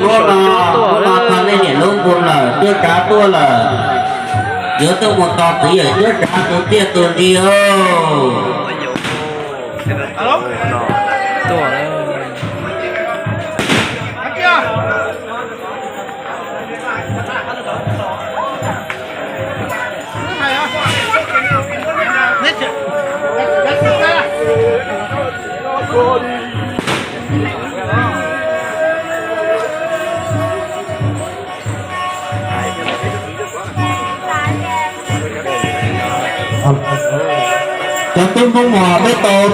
Hnub no, hnub no tag nej niam lub npus lawm, Cuab Tsav tuaj lawm. Yuav tuaj mus tos txiv yawm Cuab Tsav tus tiaj tus nrig os. Cov tub Hmoob uas peb tau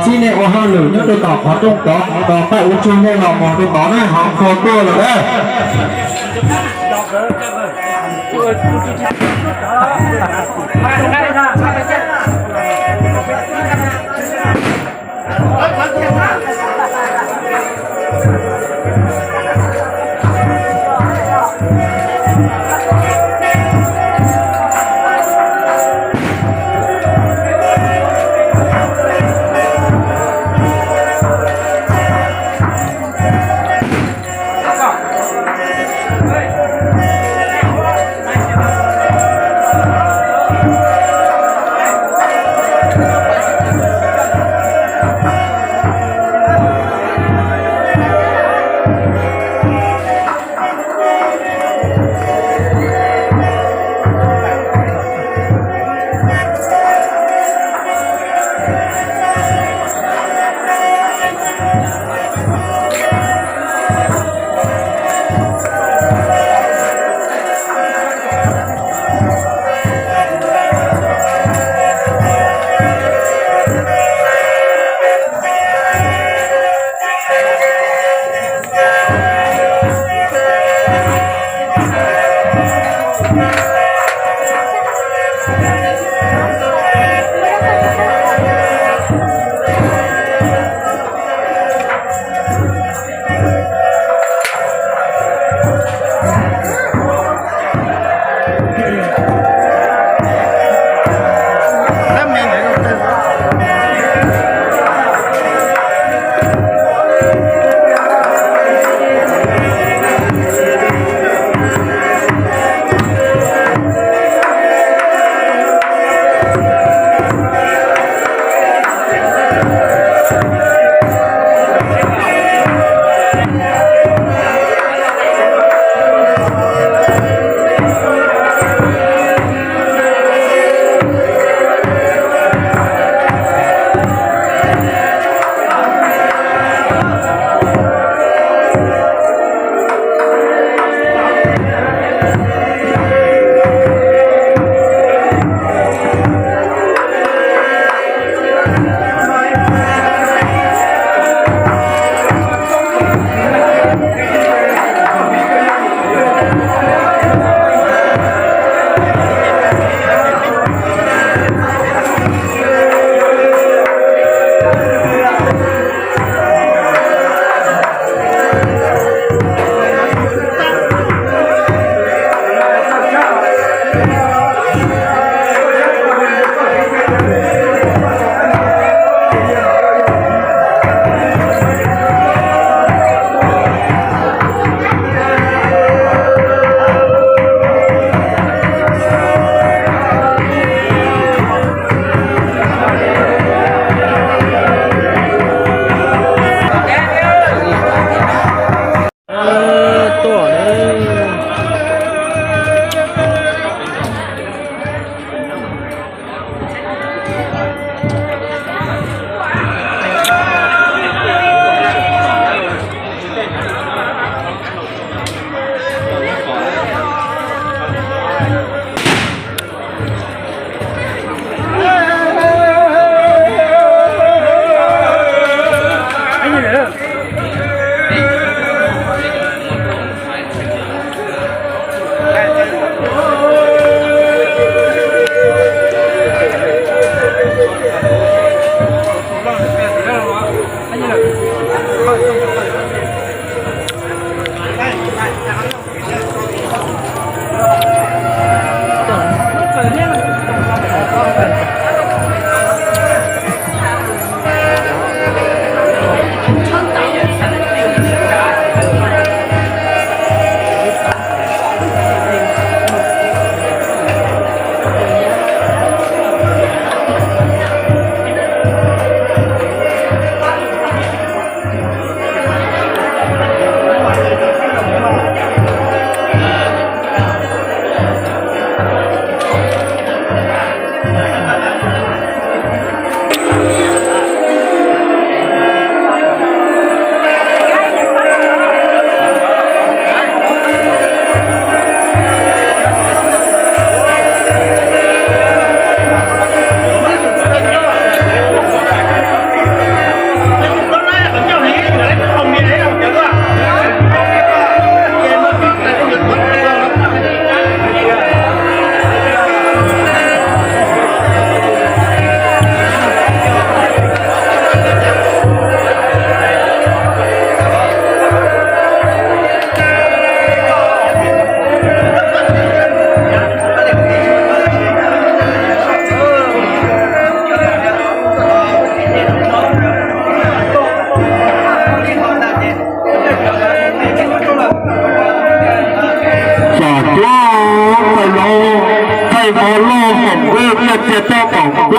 txib nej ua hauj lwm nyob rau tom qhov rooj tod, tos pab ua tsaug nej los mus rau tod na, ho qhua tuaj lawm na.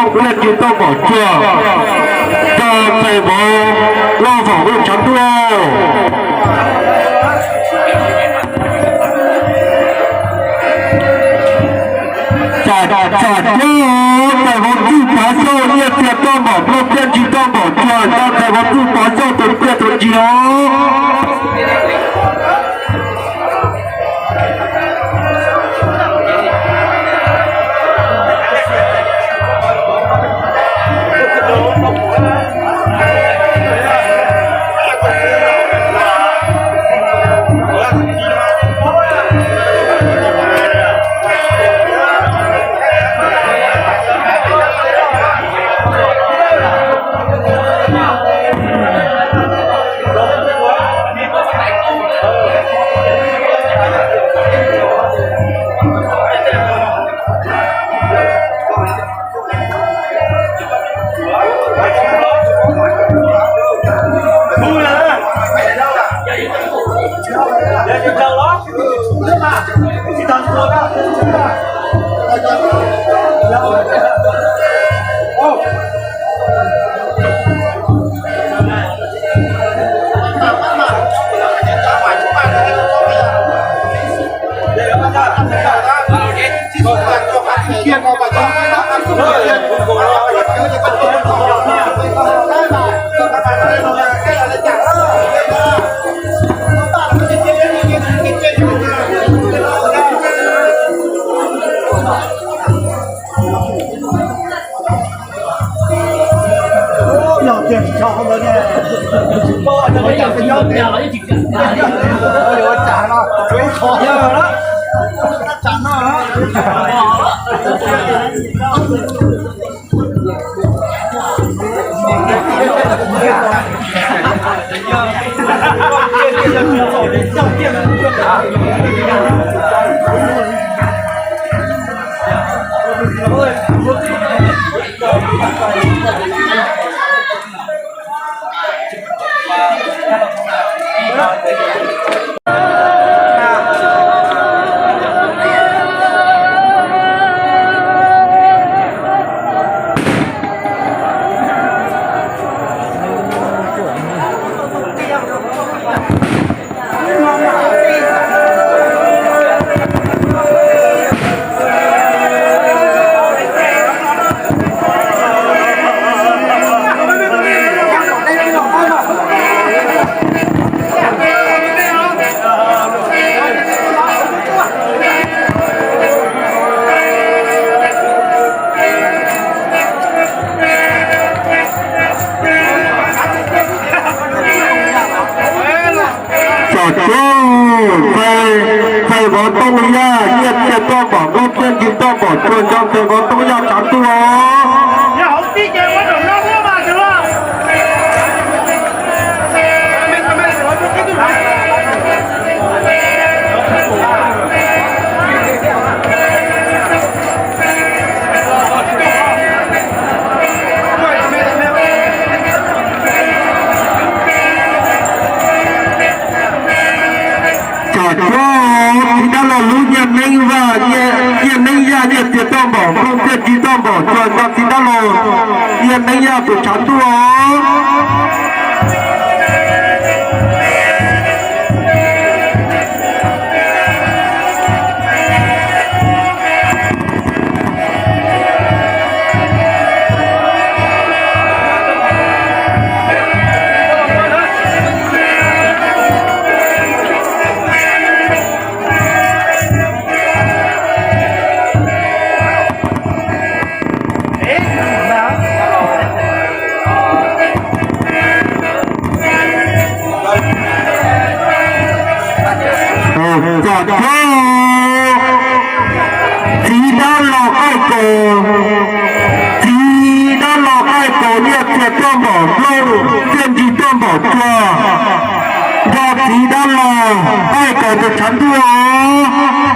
Nplij Ntsis Toj Npaum Cuag, rog Ntxhais Vauv Loj Foom Nplooj Tshav Ntuj. Tam sim no Ntxhais Vauv Txwj Pov Xyooj, Nyiaj Txiag Toj Npaum Nplooj, Nplij Ntsis Toj Npaum Cuag, rog Ntxhais Vauv Txwj Pov Xyooj tus ntiag tus ntsig os. Tsom cuab, Ntxhais Vauv Tooj Yaj, Nyiaj Txiag Toj Npaum Nplooj, Nplij Ntsis Toj Npaum Cuag, rog Ntxhais Vauv Tooj Yaj Tshav Ntuj. Tsom cuab, Txiv Dab Laug Lub Nyiaj Neeb Vaj, Nyiaj Neeb Yaj, Nyiaj Txiag Toj Npaum Nplooj, Nplij Ntsis Toj Npaum Cuag, rog Txiv Dab Laug Nyiaj Neeb Yaj tus Tshav Ntuj. Tsom cuab, Txiv Dab Laug Qaij Kaus, Txiv Dab Laug Qaij Kaus, Nyiaj Txiag Toj Npaum Nplooj, Nplij Ntsis Toj Npaum Cuag, rog Txiv Dab Laug Qaij Kaus tus Tshav Ntuj.